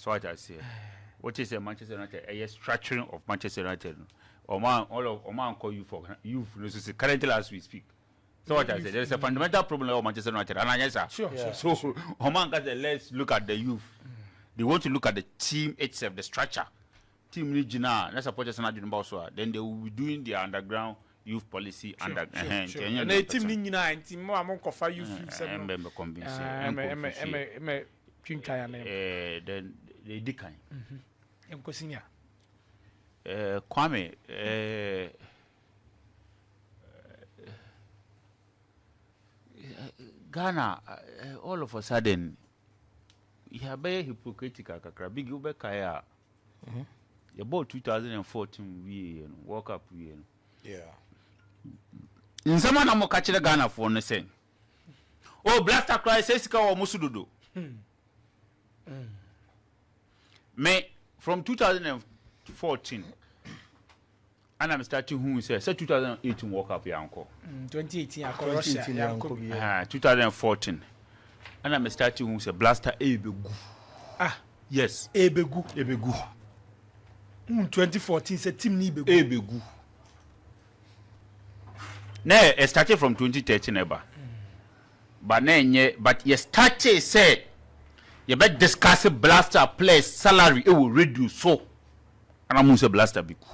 So wate aseɛ? Wote sɛ Manchester United ɛyɛ structuring of Manchester United no, ɔmo all of ɔmo ankɔ youth for youth no so sɛ currently as we speak. So what I say, there is a fundamental problem wɔ Manchester United, and anyɛ saa. So ɔmo anka sɛ let's look at the youth. They want to look at the team itself, the structure. Team no gyina a, na supporters no adwene ba so a, then they will be doing their underground youth policy under ɛhɛn nti ɛnyɛ na team no nyinaa nti mo a mo nkɔfa youth youth sɛm no. Ɛmbɛ convince ɛmbɛ ɛmbɛ ɛmbɛ twintwan ya ne. Then they di kan. Nkɔ senior. Kwame Ghana all of a sudden yɛabɛyɛ hypocritical kakra. Big wobɛkae a yɛbɔɔ 2014 wieɛ no, World Cup wie no. Nsɛm a na moka kyerɛ Ghanafoɔ no sɛ, oh, Blaster koraa sɛ sika wɔ mo so dodo. Me from 2014 ana me start hu sɛ 2018 World Cup yɛankɔ. 2018 akɔ Russia yɛankɔ bi. 2014 ana me start hu sɛ Blaster ɛbɛgu. Ah. Yes. Ɛbɛgu. Ɛbɛgu. 2014 sɛ team ni bɛgu. Ɛbɛgu. Na ɛ started from 2013 ɛba. But na ɛnyɛ, but yɛ started sɛ yɛbɛ discuss Blaster players salary ɛwɔ radio so. Ana mu sɛ Blaster bi ku.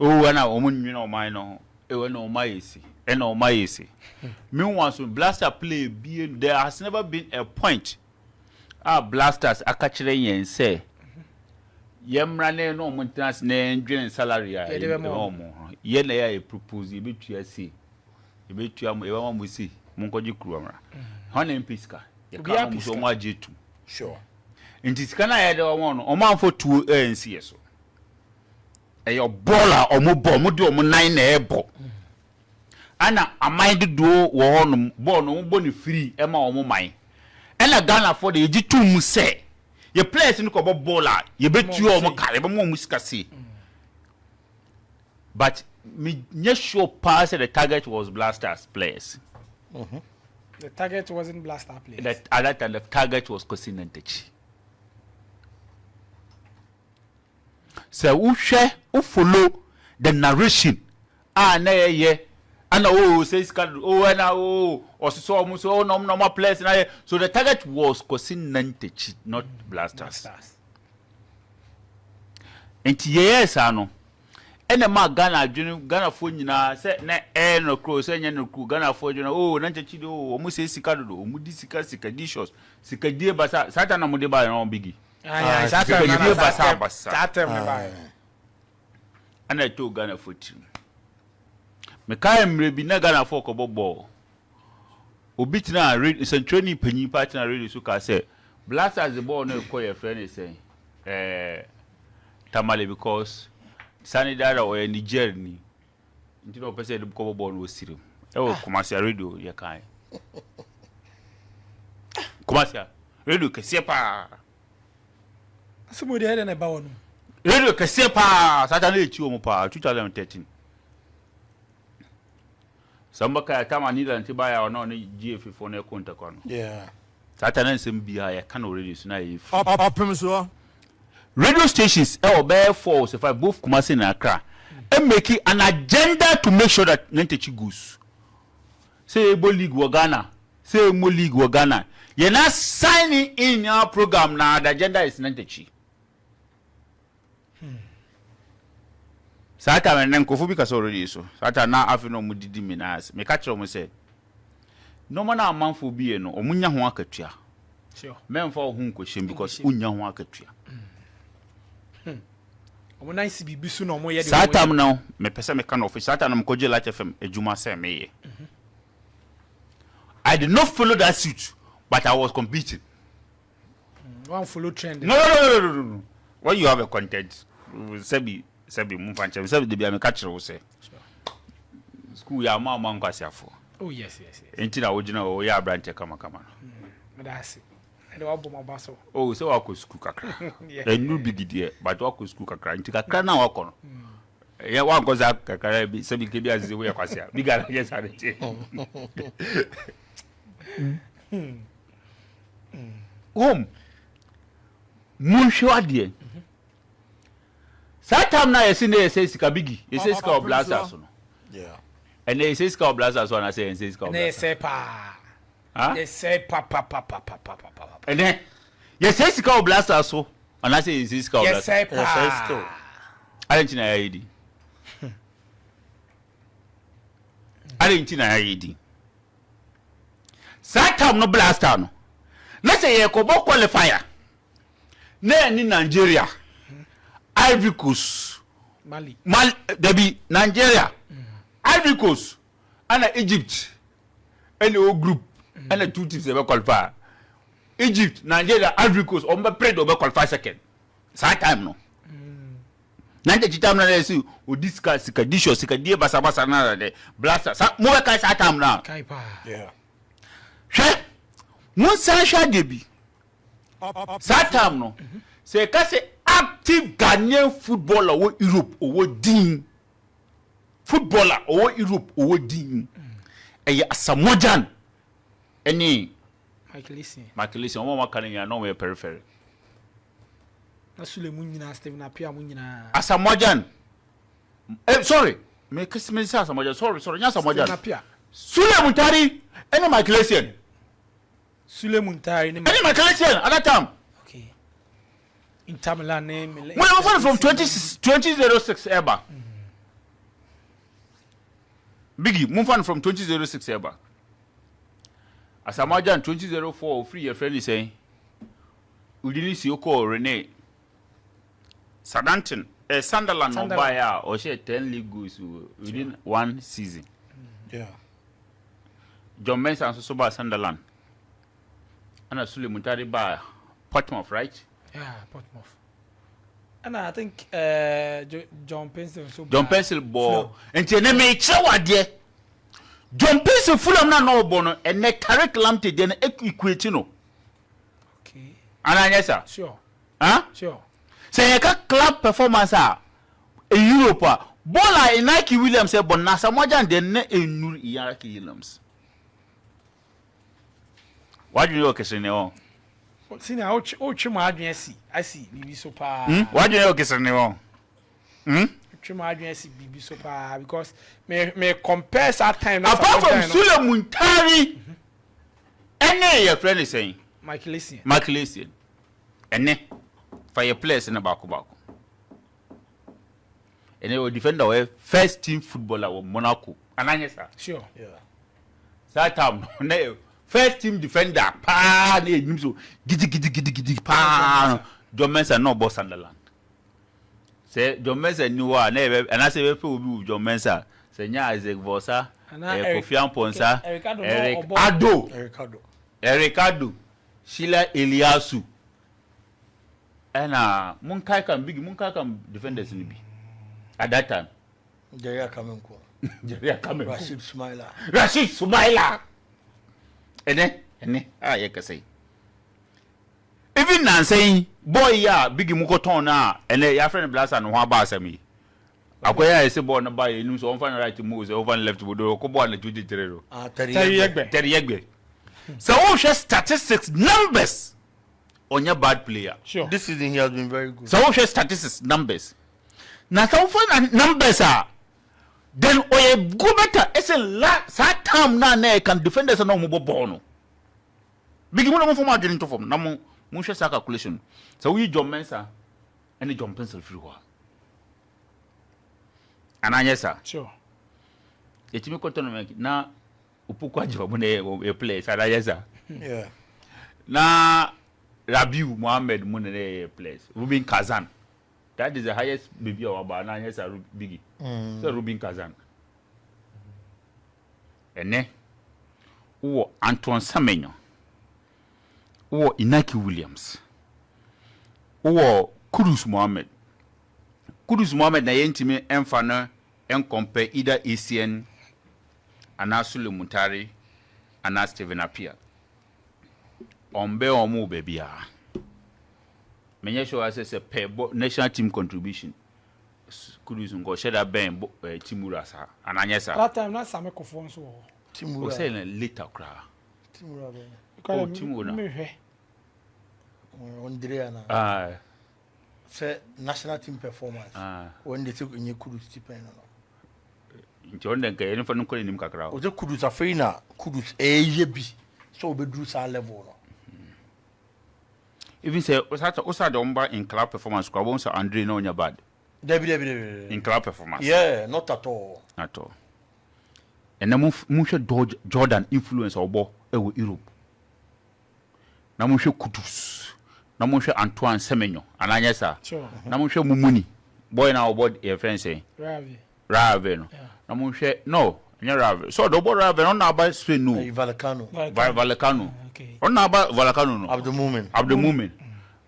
Oh, ɛna wɔn nwene ɔman no ho. Ɛwɔ ɛna wɔn ayɛ si. Ɛna wɔn ayɛ si. Meanwhile, so Blaster play bie, there has never been a point a Blasters aka kyerɛ yɛn sɛ yɛmmra ne na wɔn ntena ase na yɛndwene salary a yɛde bɛma wɔn ho. Yɛn na yɛ propose yɛbɛtua se, yɛbɛtua mo, yɛbɛma mo se, mo nkɔgye kuruwa mmra. Hɔn na mpɛ sika. Yɛka Obiara wɔn pɛ so sika. wɔn agye tum. Nti sika no a yɛde wɔn no, wɔn amfo tuo ɛnsi yɛ so. Ɛyɛ bɔɔl a wɔn bɔ, wɔn de wɔn nan na ɛbɔ. Ɛna aman dodoɔ wɔ hɔnom, bɔɔl no wɔn bɔ ne free ɛma wɔn man. Ɛna Ghanafoɔ de yɛgye tum mu sɛ yɛ players no kɔbɔ bɔɔl a yɛbɛtua wɔn ka, yɛbɛma wɔn sika se. But me nyɛ sure paa sɛ the target was Blasters players. The target wasn't Blaster players. That at that time the target was Kwesi Nyantakyi. Sɛ wohwɛ, wo follow the narration a na yɛyɛ ana o sɛ sika o ɛna o ɔsosɔ ɔmo so o na ɔmo na ɔmo players na yɛ, so the target was Kwesi Nyantakyi, not Blasters. Blasters. Nti yɛyɛ saa no ɛna ma Ghana adwene, Ghanafoɔ nyinaa sɛ na ɛyɛ no kuro sɛ ɛnyɛ no kuro, Ghanafoɔ adwene o Nyantakyi de o ɔmo sɛ sika dodo, ɔmo di sika, sika di shots, sika die basa saa ta na ɔmo de ba yɛn ɔmo bigi. Ayi, saa sika term na die saa basa term basa. Saa term ne ba. Ɛna ɛtɔ Ghanafoɔ tirim. Mekae mmerɛ bi na Ghanafoɔ kɔbɔ bɔɔl, obi tena radio, nsɛntwerɛni panyin pa tena radio so kaa sɛ Blasters de bɔɔl no ɛkɔ yɛfrɛ ne sɛn Tamale because Sani Dada ɔyɛ Niger ni nti na ɔpɛ sɛ yɛde kɔbɔ bɔɔl no wɔ Sirim. Ɛwɔ Kumasi radio yɛ kan, Kumasi radio kɛseɛ paa. Asɛm o deɛ ɛdɛ na ɛba wɔ no. Radio kɛseɛ paa saa ta na ɛkyi wɔ mu paa 2013 sɛ mbɛka yɛ tama Netherlands ti baayɛ a ɔno ɔne GFA foɔ no ɛkɔ ntɔkwa no. Saa ta na nsɛm biara yɛka no radio so na yɛ free. Ɔpem soɔ. Radio stations ɛwɔ bɛyɛ four or five, both Kumasi and Accra, ɛ make an agenda to make sure that Nyantakyi goes. Sɛ yɛbɔ league wɔ Ghana, sɛ yɛmmɔ league wɔ Ghana, yɛn na signing in our program na the agenda is Nyantakyi. Saa time no nkurɔfoɔ bi kasa wɔ radio so saa time na afei na ɔmo didi mi na ase meka kyerɛ ɔmo sɛ nneɛma na amanfoɔ bi yɛ no, ɔmo nya ho akatua. Mɛmfa wo ho nkɔhyɛm because wonya ho akatua. Ɔmo nan si biribi so na ɔmo yɛ de Saa ɔmo yɛ. Time no mepɛ sɛ meka no office, saa time no mekɔgye Light FM adwuma sɛ meyɛ. I did not follow that suit, but I was competing. One follow trend. No. When you have a content, sɛbi sɛbi mu nfa nkyɛn sɛbi debi a meka kyerɛ wo sɛ school yɛ ama ama nkwasiafoɔ. Oh yes. Nti na wogyina hɔ woyɛ aberanteɛ kamakama no. Meda ase ɛde wabɔ ma ba so. Oh, sɛ wakɔ school kakra. Ɛnu bigi deɛ, but wakɔ school kakra nti kakra na wakɔ no ɛyɛ wankɔ saa kakra bi sɛbi nke bi asese woyɛ kwasia bi gara yɛ saa de kye. Home monhwɛ adeɛ saa time no a yɛse ne yɛsɛ sika bigi yɛsɛ sika wɔ blaster so no ɛnɛ yɛsɛ sika wɔ blaster so anaasɛ yɛnsɛ sika wɔ blaster yɛsɛ paa yɛsɛ papapapapapapa ɛnɛ yɛsɛ sika wɔ blaster so anaasɛ yɛnsɛ sika wɔ blaster yɛsɛ paa adɛn nti na yɛayɛ di adɛn nti na yɛayɛ di Saa tam no Black Star no, na sɛ yɛrekɔbɔ qualifier na ɛne Nigeria, Ivory Coast, Mali, Mali dabi Nigeria, Ivory Coast ɛna Egypt ɛna ɛwɔ group ɛna two teams ɛbɛ qualify. Egypt, Nigeria, Ivory Coast wɔn bɛ pere de wɔbɛ qualify second saa time no. Na nkyɛ kyitam na yɛ sɛ odi sika sika disho sika die basabasa na de blaster sa mo bɛ kae saa tam na. Kae paa. Hwɛ mo nsan hwɛ adeɛ bi saa tam no sɛ ɛka sɛ active Ghanaian footballer wɔ Europe ɔwɔ din footballer ɔwɔ Europe ɔwɔ din ɛyɛ Asamoah Gyan ɛne Michael Essien. Michael Essien wɔn a wɔaka no nyinaa na wɔn yɛ periphery. Na Sule mu nyinaa, Stephen Appiah mu nyinaa. Asamoah Gyan. Eh, sorry. Me kesi me sɛ Asamoah Gyan. Sorry, sorry. Nya Asamoah Gyan. Stephen Appiah. Sule Muntari ɛne Michael Essien. Sule Muntari ne Ɛne Michael Essien at that time. Okay. Inter Milan ne Milan. Mo yɛ mo from 20 2006 ɛba. Biggie, mo fa no from 2006 ɛba. Asamoah Gyan 2004 ofiri yɛ frɛ ne sɛn. Udinese kɔɔ Rennes. Southampton, eh, Sunderland na ɔbaeɛ a ɔhyɛɛ 10 league goals within one season. Yeah. John Mensah nso so baa Sunderland. Ɛna Sule Muntari baa Portsmouth, right? Yeah, Portsmouth. And I think John Pencil so John Pencil bɔ. Nti ɛnɛ mekyerɛ wo adeɛ. John Pencil Fulham na na ɔbɔ no, ɛnɛ Tariq Lamptey deɛ no equate no. Okay. Ana nyɛ sa? Sure. Huh? Sure. Sɛ yɛka club performance a Europe a, bɔɔl a Inaki Williams ɛbɔ no na Asamoah Gyan deɛ na ɛnnuru Inaki Williams. W'adwene yɛ ɔkɛsere ne hɔ. Senior, wotwe mo adwene asi asi biribi so paa. Hmm? W'adwene yɛ ɔkɛsere ne hɔ. Hmm? Wotwe mo adwene asi biribi so paa because me me compare saa time na Apart from Sule Muntari ɛne yɛfrɛ ne sɛn? Michael Essien. Michael Essien. Ɛnɛ fa yɛ players no baako baako. Ɛnɛ wɔ defender wɔyɛ first team footballer wɔ Monaco. Ananyɛ saa? Sure. Yeah. Saa time no na yɛ first team defender paa na yɛ so gidigidigidigidi paa no John Mensah na ɔbɔ Sunderland. Sɛ John Mensah ni hɔ a na yɛ bɛ anaasɛ yɛbɛpɛ obi wɔ John Mensah sɛ nyɛ Isaac Vorsah, Anaa Kofi Amponsah, Eric Addo na Eric ɔbɔ. Addo, Eric Addo. Eric Addo, Sheila Eliasu ɛna monkae kam big monkae kam defenders no bi at that time. Jerry Akamenko. Jerry Akamenko. Rashid Sumaila. Rashid Sumaila. Ɛnɛ ɛnɛ a yɛkasa yi. Even nansa yi boy yi a big mu kɔtɔn no a ɛnɛ yɛafrɛ no Blaster no ho aba asɛm yi. Akɔyɛ a yɛsɛ bɔɔl no ba yɛ anim sɛ ɔmfa no right mu sɛ ɔmfa no left mu do ɔkɔ bɔɔl no 23 no. Ah, Terry Terry Yegbe. Yegbe. Terry Yegbe. Sɛ wohwɛ statistics numbers ɔnyɛ bad player. Sure. This season he has been very good. Sɛ wohwɛ statistics numbers na sɛ wofa na numbers a then ɔyɛ go better ɛsɛ la saa time na na ɛka defenders na wɔn bɔ bɔɔl no. Bigi mu na mo fɔ mo adwene nto fam na mo mo hwɛ saa calculation sɛ woyi John Mensah ɛne John Pencil firi hɔ a anaa nyɛ saa? Sure. Yɛtumi kɔ tournament na Opoku Agyeba mu na yɛ players anaa nyɛ saa? Yeah. Na Rabiu Mohammed mu na yɛ players Rubin Kazan that is the highest baby a waba anaa nyɛ saa Bigi? Sɛ Rubin Kazan ɛnɛ wowɔ Antoine Semenyo wowɔ Inaki Williams wowɔ Kudus Mohammed Kudus Mohammed na yɛntumi mfa no nkɔmpɛ either Essien anaa Sule Muntari anaa Stephen Appiah. Ɔmbɛn wɔn wɔ baabiara. Menyɛ sure sɛ sɛ pɛ bɔ national team contribution Kudus nka ɔhyɛ da bɛn bɔ ɛɛ team wura saa anaa nyɛ saa. That time na Same Kofoɔ nso wɔ hɔ. Team wura. Ɔsɛ na later koraa. Team wura bɛn. Oh, team wura. Mehwɛ. Andre ana. Ah. Sɛ national team performance. Ah. Wɔn de sɛ nye Kudus ti pɛn no. Nti ɔno de nka yɛn fa no nkɔ n'anim kakra. Ɔsɛ Kudus afei na Kudus ɛyɛ bi sɛ ɔbɛduru saa level no. Even sɛ wosa de ɔmo ba in club performance kora wɔn sɛ Andre na ɔnyɛ bad. Dabi, dabi, dabi. In club performance. Yeah, not at all. At all. Ɛnna mo mohwɛ Jordan influence a ɔbɔ ɛwɔ Europe. Na mohwɛ Kudus. Na mohwɛ Antoine Semenyo ananyɛ saa. Na mohwɛ Mumuni boy na ɔbɔ yɛ fɛn sɛn. Ravi. Rave no. Na mohwɛ no nyɛ Rave. So ɔdɔ ɔbɔ Rave no ɔna aba Spain no. Vallecano. Vallecano. Ɔna aba Vallecano no. Abdulmumin. Abdulmumin.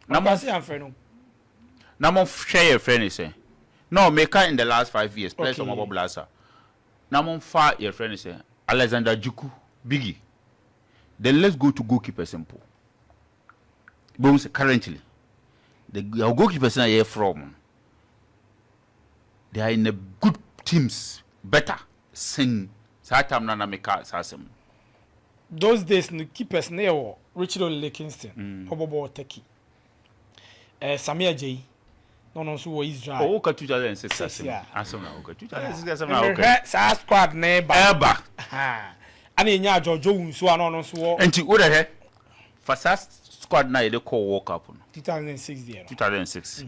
Na mo amfrɛ no. Na mo hwɛ yɛ fɛn ne sɛn. No, meka in the last 5 years players ɔmo abɔ Black. Na mo fa yɛ fɛn ne sɛn Alexander Djiku Biggie. Then let's go to goalkeeper simple. Boom, currently the our goalkeepers na yɛ from, they are in the good teams better sin saa time na meka saa asɛm. Those days no, keepers ne yɛ wɔ Richard Olile Kingston, ɔbɔ bɔɔl Turkey, Sammy Adjei na ɔno nso wɔ Israel. Oh, woka 2006 asɛm. Yeah. Asɛm na woka 2006 asɛm na woka. Mehwɛ saa squad ne ba. Ɛba. Ana yɛnya George Owusu a na ɔno nso wɔ Nti wode hwɛ fa saa squad na yɛde kɔɔ World Cup no. 2006 deɛ no. 2006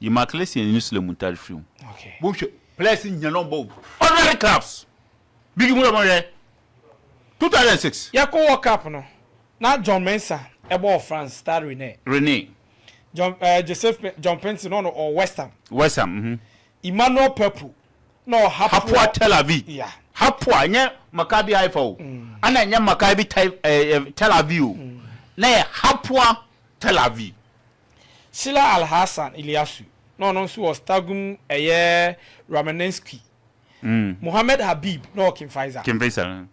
yi Michael ne Sulley Muntari firi mu. Wohwɛ players nyina na ɔbɔ ordinary clubs bigi mu na ɔmɔhwɛ 2006. Yɛkɔ World Cup no na John Mensah ɛbɔɔ France, Stade Rennais. Rene. John Joseph John Paintsil na ɔno ɔwɔ West Ham. West Ham. Emmanuel Pepu na ɔwɔ Hapoel Tel Aviv. Hapoel, nyɛ Maccabi Haifa o, ana nyɛ Maccabi Tel Aviv o, na yɛ Hapoel Tel Aviv. Sila Alhassan Iliasu na ɔno nso wɔ Stagum ɛyɛ Ramenensky. Mohammed Habib na ɔwɔ King Faisal. King Faisal.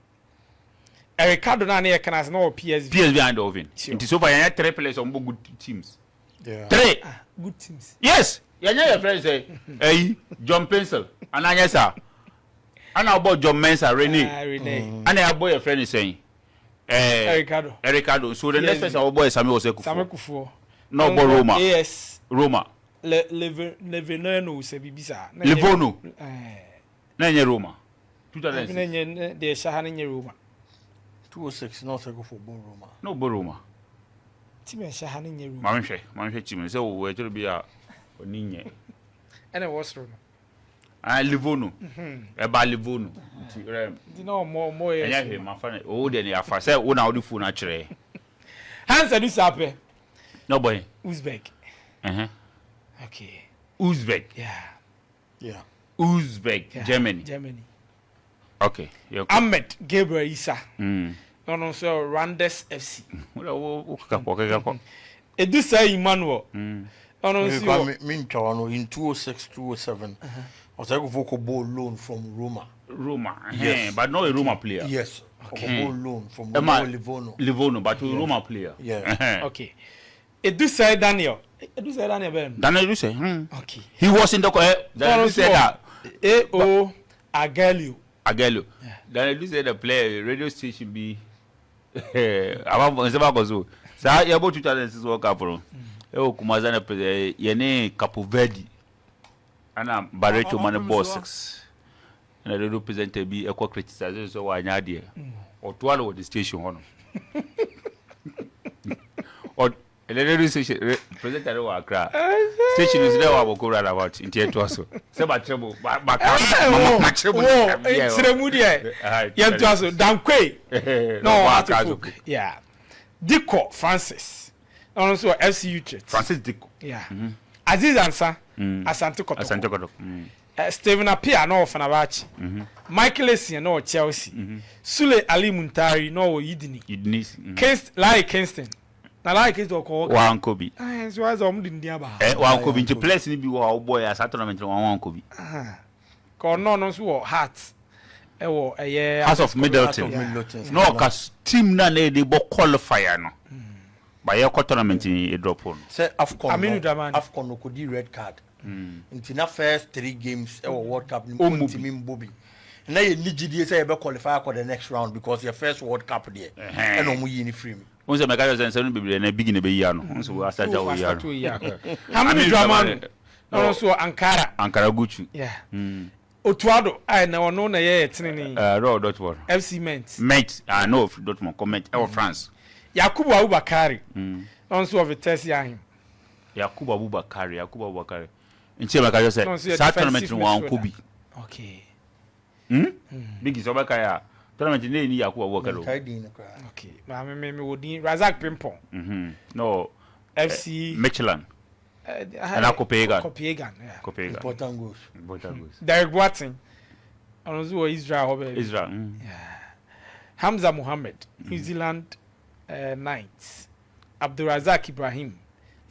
Ricardo na ne yɛ kana ase na ɔwɔ PSV. PSV Eindhoven. Nti so far yɛnyɛ three players ɔmo bɔ good teams. Three. Ah, good teams. Yes, yɛnyɛ yɛ friend sɛ ɛyi John Paintsil ananyɛ saa ana ɔbɔ John Mensah Rene. Ah, Rene. Ana yɛabɔ yɛ friend sɛn Ricardo. Ricardo. So the next person a wɔbɔ yɛ Sammy Osei Sammy Kufuor. Kufuor. Na ɔbɔ Roma. AS Roma. Le Leve Levenano sɛ biribi saa. Na ɛnyɛ- Livorno. Na ɛnyɛ Roma na 2006. ɛnyɛ deɛ ɛhyɛ ha no nyɛ Roma. 206 na ɔsɛ for bɔ Roma. Na ɔbɔ Roma. Team a ɛhyɛ ha no nyɛ Roma. Maame hwɛ team no sɛ wɔwɔ ɛtɔrɔ bi a ɔni nyɛ. Ɛna ɛwɔ soro no. Ah, Livorno, ɛba Livorno nti rɛ. Nti na ɔmɔ yɛ. Ɛnyɛ hwee, mafa no owó deɛ ne yafa sɛ wo na wode phone akyerɛ. Hans Adu Sapɛ. Na ɔbɔ yɛn. Uzbek. Okay. Uzbek. Uzbek. Germany. Germany. Okay, yɛkɔ. Ahmed Gabriel Isa. Na ɔno nso yɛ Randers FC. Wo wo keka kɔ keka kɔ. Edusei Emmanuel. Na ɔno nso wɔ Me ntwa no in 206 207 ɔsɛ for kɔ bɔ loan from Roma. Roma. Yes. But not a Roma player. Yes. Ɔkɔ bɔ loan from Emma Roma, Livorno. Livorno, but a Roma player. Okay. Edusei Daniel. Edusei Daniel bɛn no. Daniel Edusei. He was in the Daniel Ɔno Edusei nso that wɔ AO Agelio. Agelio. Daniel Edusei the player radio station bi aba nsɛm akɔ so saa yɛbɔ 2006 World Cup no ɛwɔ Kumasi na pɛ yɛne Capo Verde ana Barreto ma ne bɔɔl six ɛna radio presenter bi ɛkɔ criticize sɛ wanyɛ adeɛ ɔtoa no wɔ the station hɔ no ɛnɛ radio station presenter no wɔ Accra station no so dɛ wɔ Abɔkɔ roundabout, nti ɛtoa so sɛ makyerɛ mo maka makyerɛ mo. Wo nkyerɛ mu deɛ, yɛntoa so. Dankwe na ɔwɔ Accra. Atofo. Yeah. Diko Francis. Na ɔno nso wɔ FC Utrecht. Francis Diko. Yeah. Aziz Ansa. Asante Kotoko. Asante Kotoko. Stephen Appiah na ɔwɔ Fenerbahce. Michael Essien na ɔwɔ Chelsea. Sule Ali Muntari na ɔwɔ Udine. Udinese. Kingston, Larry Kingston. Na Larry Kingston ɔkɔ hɔ. Wankɔ bi. Ah, nso ayɛ sɛ ɔmo de ne din aba ha. Wankɔ bi, nti players ni bi wɔ hɔ a wɔbɔ yɛ asa tournament no wɔn wankɔ bi. Ka ɔno nso wɔ Heart ɛwɔ ɛyɛ House of Middleton. Heart of Middleton. Na ɔka team na na yɛde bɔ qualifier no ba yɛkɔ tournament ni yɛ drop no. Sɛ AFCON Aminu no Dramani. AFCON no kɔdi red card nti na first three games ɛwɔ World Cup no Ɔmmɔ bi. ɔntumi mbɔ bi na yɛ ni gyidie sɛ yɛbɛ qualify akɔ the next round because yɛ first World Cup deɛ ɛna ɔmo yi ni firi mu. Wọn sɛ mɛka kyerɛ sɛ nsɛm no bebree na bigi na ɛbɛyi ano. Wọn sɛ wɔ asate a wɔyi ano. Hamidu Dramani na ɔno nso wɔ Ankara. Ankara Gucu. Yeah. Otuado a na ɔno na ɛyɛ yɛ tenene. Ɛɛ rɔ Dortmund. FC Metz. Metz ah no Dortmund kɔ Metz ɛwɔ France. Yakubu Abubakari na ɔno nso wɔ Vitesse Arnhem. Yakubu Abubakari Yakubu Abubakari nti mɛka kyerɛ sɛ saa tournament no wɔn ankɔ bi. Okay. Hmm? Biggie sɛ ɔbɛkae a tournament no ɛni Yakubu Abubakar o. Menkae din no koraa. Okay. Maame me me wɔ din Razak Pimpong. Mhm. No. FC Michelin. Ɛna Copenhagen. Copenhagen. Yeah. Copenhagen. Important goals. Important goals. Derek Boateng. Ɔno nso wɔ Israel hɔ baabi. Israel. Yeah. Hamza Mohammed, New Zealand Knights. Abdulrazak Ibrahim,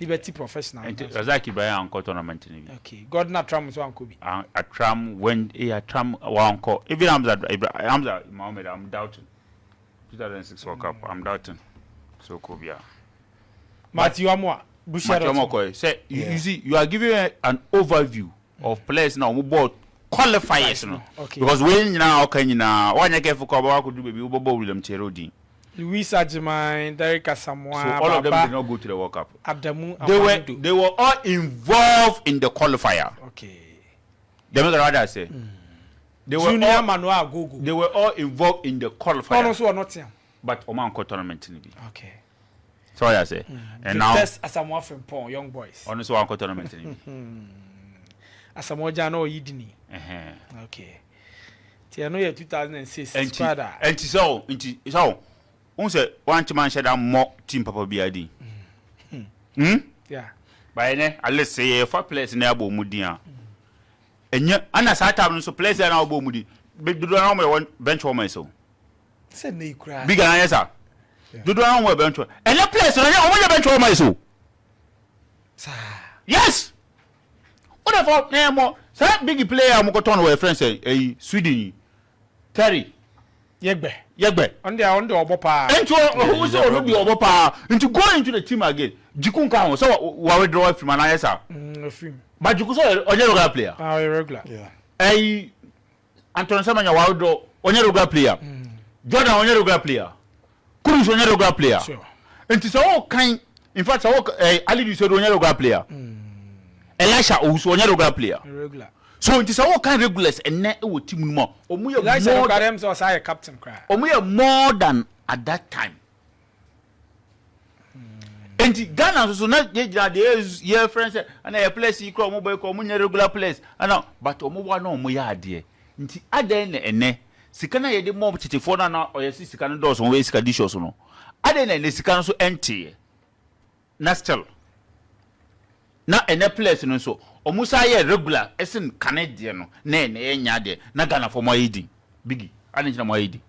Liberty Professional. Nti Razak Ibrahim ankɔ tournament no bi. Okay, Gordon Atram nso ankɔ bi. Atram when eh Atram wankɔ. Even Hamza Ibrahim Hamza Mohammed I'm doubting. 2006 World Cup I'm doubting. So kɔ bi a. Matthew Amoah, Borussia Matthew Amoah Dortmund. kɔ sɛ you see you are giving an overview of players na wɔn bɔ qualifiers no. Okay. Because wei nyinaa ɔka nyinaa wanyɛ careful kɔ ɔbɛwɔ akɔdu baabi wobɛbɔ William Thierry din. Luis Agyemang, Derek Asamoah, So all of them did Baba not go to the World Cup. Adamu They were Amando. They were all involved in the qualifier. Dem what I say. They were Junior all Manuel Agogo. They were all involved in the Ɔno qualifier. nso wɔ Nottingham. But ɔmo ankɔ tournament no bi. So what I say. And now Vitesse Asamoah Frimpong, Young Boys. ɔno nso wankɔ tournament no bi. Asamoah Gyan na ɔyi dini. Okay. Ti ɛno yɛ 2006 squad a. Nti sɛ o nti sɛ o n sɛ wankyema nhyɛ da mmɔ team papa bi adi. Yeah. Bayɛ nɛ at least sɛ yɛfa players na abɔ ɔmo din a ɛnyɛ ana saa time no nso players na abɔ ɔmo din dodoɔ na wɔn yɛ bench warmers o. Sɛ ne yi koraa. Big na yɛ sa dodoɔ na wɔn yɛ bench warmers ɛnyɛ players no ɛnyɛ wɔn yɛ bench warmers o. Saa. Yes, o de fɔ ne yɛ mɔ saa big player a wɔn kɔtɔn no wɔ yɛ friend sɛ ɛyi Sweden yi Terry. Yɛgbɛ. Yɛgbɛ. Ɔno deɛ ɔbɔ paa. Nti ɔho sɛ ɔno deɛ ɔbɔ paa nti go into the team again Jiku nka ho sɛ wa withdraw afiri mu anaa yɛ saa. Efiri mu. But Jiku sɛ ɔnyɛ regular player. Ah, ɔyɛ regular. Ɛyi Anthony Semenya wa withdraw, ɔnyɛ regular player. Jordan ɔnyɛ regular player. Kudus ɔnyɛ regular player. Nti sɛ ɔkan in fact sɛ ɔka ɛɛ Alidu Seidu ɔnyɛ regular player. Elisha Owusu ɔnyɛ regular player. Regular. So nti sɛ ɔkan regulars ɛnɛ ɛwɔ team no mu a ɔmo yɛ Elisha no more koraa dɛm sɛ ɔsan yɛ captain koraa. Ɔmo yɛ more than at that time. Nti Ghana nso so na yɛ gyina deɛ yɛ yɛ frɛ sɛ ɛna yɛ players yi kura ɔmo bɔ yi kura ɔmo nyɛ regular players ɛna but ɔmo wa na ɔmo yɛ adeɛ. Nti adan na ɛnɛ sika na yɛde mɔ tetefoɔ no na ɔyɛ si sika no dɔɔso wɔn yɛ sika dishes no adan na ɛnɛ sika no nso ɛnteɛ na still na ɛnɛ players no nso ɔmo sa yɛ regular ɛsen kane deɛ no na ɛnɛ yɛ nya adeɛ na Ghana fɔ mo ayɛ din bigi adan nkyɛn mo ayɛ din.